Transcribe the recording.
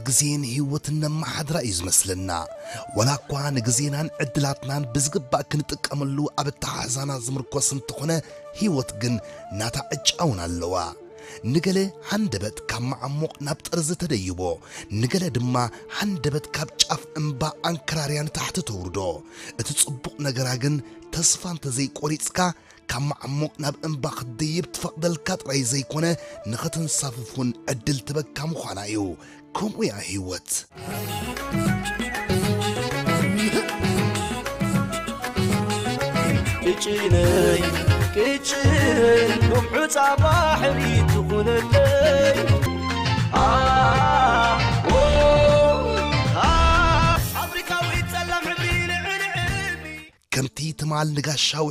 ግዜን ህይወትን ነመሓድራ እዩ ዝመስለና። ዋላ እኳ ንግዜናን ዕድላትናን ብዝግባእ ክንጥቀመሉ ኣብ ኣተሓሕዛና ዝምርኮስ እንተኾነ፣ ህይወት ግን ናታ ዕጫ እውን ኣለዋ። ንገለ ሃንደበት ካብ መዓሙቕ ናብ ጠርዚ ተደይቦ፣ ንገለ ድማ ሃንደበት ካብ ጫፍ እምባ ኣንከራርያ ንታሕቲ ተውርዶ። እቲ ጽቡቕ ነገራ ግን፣ ተስፋ እንተዘይቆሪጽካ፣ ካብ መዓሙቕ ናብ እምባ ክትድይብ ትፈቕደልካ ጥራይ ዘይኮነ፣ ንኸተንሳፍፍ እውን ዕድል ትበካ ምዃና እዩ። ከምኡ እያ ህይወት። ቅጭነይ ቅጭን ሎም ሑጻ ባሕሪ ትኹነለይ። ኣ፣ ኦ፣ ኣ፣ ኣፍሪቃዊ ጸላም ሕብሪ ንዕንዕን። ከምቲ ትማል ንጋሻዊ